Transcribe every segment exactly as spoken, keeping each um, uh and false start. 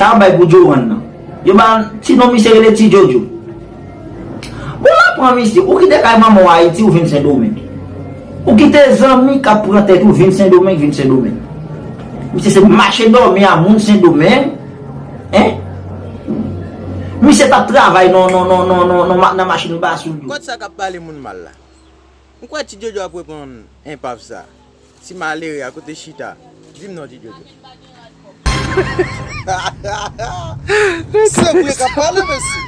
Sa bay pou Johan nan. Yo ba ti non misye rele Ti Jojo. Bon, la pran misye, ou kite kay manman w Ayiti, ou vin Sendomeng. Ou kite zanmi k ap pran tèt ou vin Sendomeng, vin Sendomeng. Misye se mache dòmi a moun Sendomeng. Hein? Misye t ap travay nan, nan, nan, nan, nan, nan ma- nan machin basoul yo. Kot sa k ap pale moun mal la? M kwè Ti Jojo ap reponn enpav sa. Ti malere a kote chita? Di m non, Ti Jojo. Se bwe k ap pale, mesye.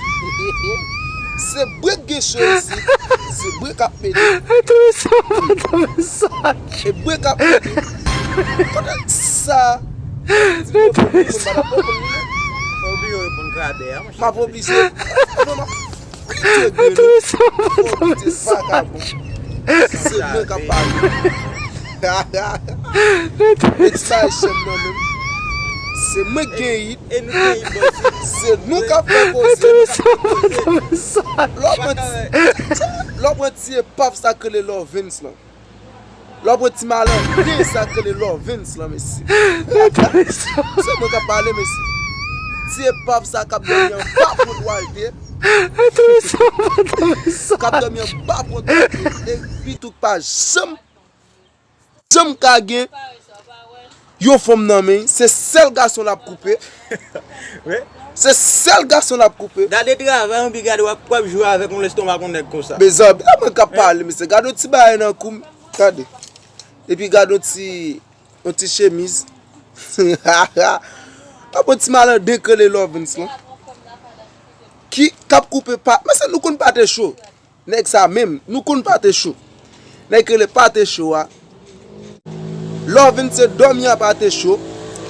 Se bwe k gen cho isit. Se bwe k ap pede. E bwe k ap pede. Kote sa? Di m non, m pa t ap reponn li non. Fò w bliye reponn kradè a, monchè. M ap oblije. Non, m ap Pete grenn. Fò w kite vakabon. Se mwen k ap pale. E ti bagay chanm nan menm. Se mwen k gen it. Se nou k ap fè koze. Lè w pran ti, lè w pran ti epav sa k rele Lòvens lan. Lè w pran ti malandren sa k rele Lòvens lan, mesye. Se mwen k ap pale, mesye. Ti epav sa k ap dòmi anba pon Dwalte. K ap dòmi anba pon Dwalte. Epi tou k pa janm, janm ka gen yon fanm nan men, se sèl gason l ap koupe. Wi. Se sèl gason l ap koupe. Gade travay, anpi gade w ap, w ap jwe avèk yon lestomak yon nèg konsa. Mezanmi, a mwen k ap pale, mesye. Gade yon ti bagay nan kou m. Gade. Epi gade yon ti, yon ti chemiz. Ap yon ti malandren k rele Lòvens lan. Ki, k ap koupe pa, mesye, nou konn pate cho. Nèg sa menm, nou konn pate cho. Nèg rele pate cho a. Lòvens se dòmi a pate cho.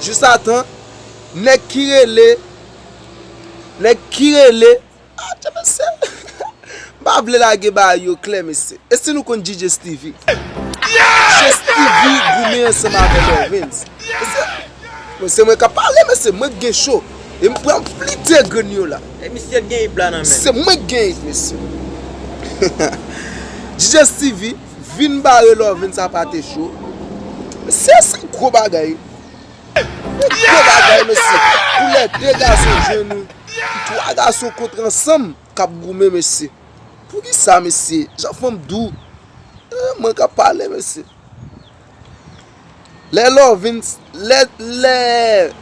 Jis atan, nèg ki rele, nèg ki rele, ah, mesye. M pa vle lage bagay yo klè, mesye. E si nou konn D J Steevy? D J Steevy goumen ansanm avè Lòvens. Mesye, mwen se mwen k ap pale, mesye, mwen k gen cho. E m pran pli de grenn yo la. E misye t gen it la nan men. Se mwen k gen it, mesye. D J Steevy vin bare Lòvens sa pate cho. Mesye, se gwo bagay. Se gwo bagay, mesye. Pou lè de gason jwenn ou, twa gason kontre ansanm k ap goumen, mesye. Poukisa, mesye? Jan fanm dou. Eh, mwen k ap pale, mesye. Lè Lòvens, lè, lè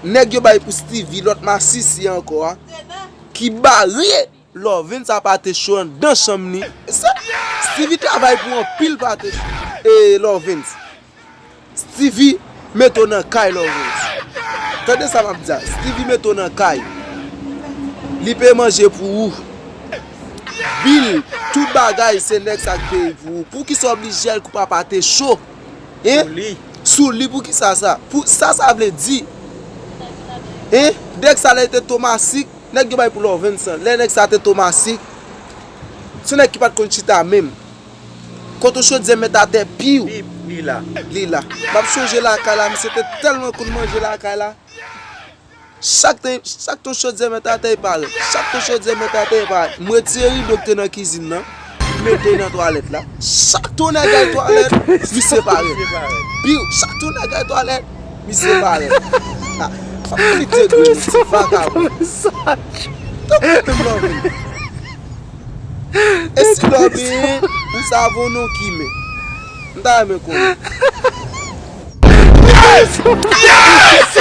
nèg yo bay pou Steevy, lòt masisi ankò a, ki bare Lòvens sa pate cho anndan chanm li. Steevy travay pou anpil pate cho. E Lòvens. Steevy mete w nan kay Lòvens. Tande sa m ap di a. Steevy mete w nan kay. Li peye manje pou ou. Bil, tout bagay, se nèg sa k peye pou ou. Poukisa w oblije al koupe pate cho? Hein? Sou li. Sou li, poukisa sa? Pou, sa sa vle di? Hein? Nèg sa lè te Tomasik, nèg yo bay pou Lòvens lan. Lè nèg sa te Tomasik, se nèg ki pa t konn chita menm. Kote chodyè mèt atè piw. Li, li la. Li la. M ap sonje lakay la, misye te tèlman konn manje lakay la. Chak tan, chak tan chodyè mèt atè, li parèt. Chak tan chodyè mèt atè, li parèt. M retire rido k te nan kizin nan, m mete nan twalèt la. Chak tan nèg al twalèt, misye parèt. Piw, chak tan nèg al twalèt, misye parèt. Ah, sa fè li degre, ti vakabon. Tankou menm Lòvens. E si dòmi, ou savo non ki men. M ta renmen konnen. Yes! Yes!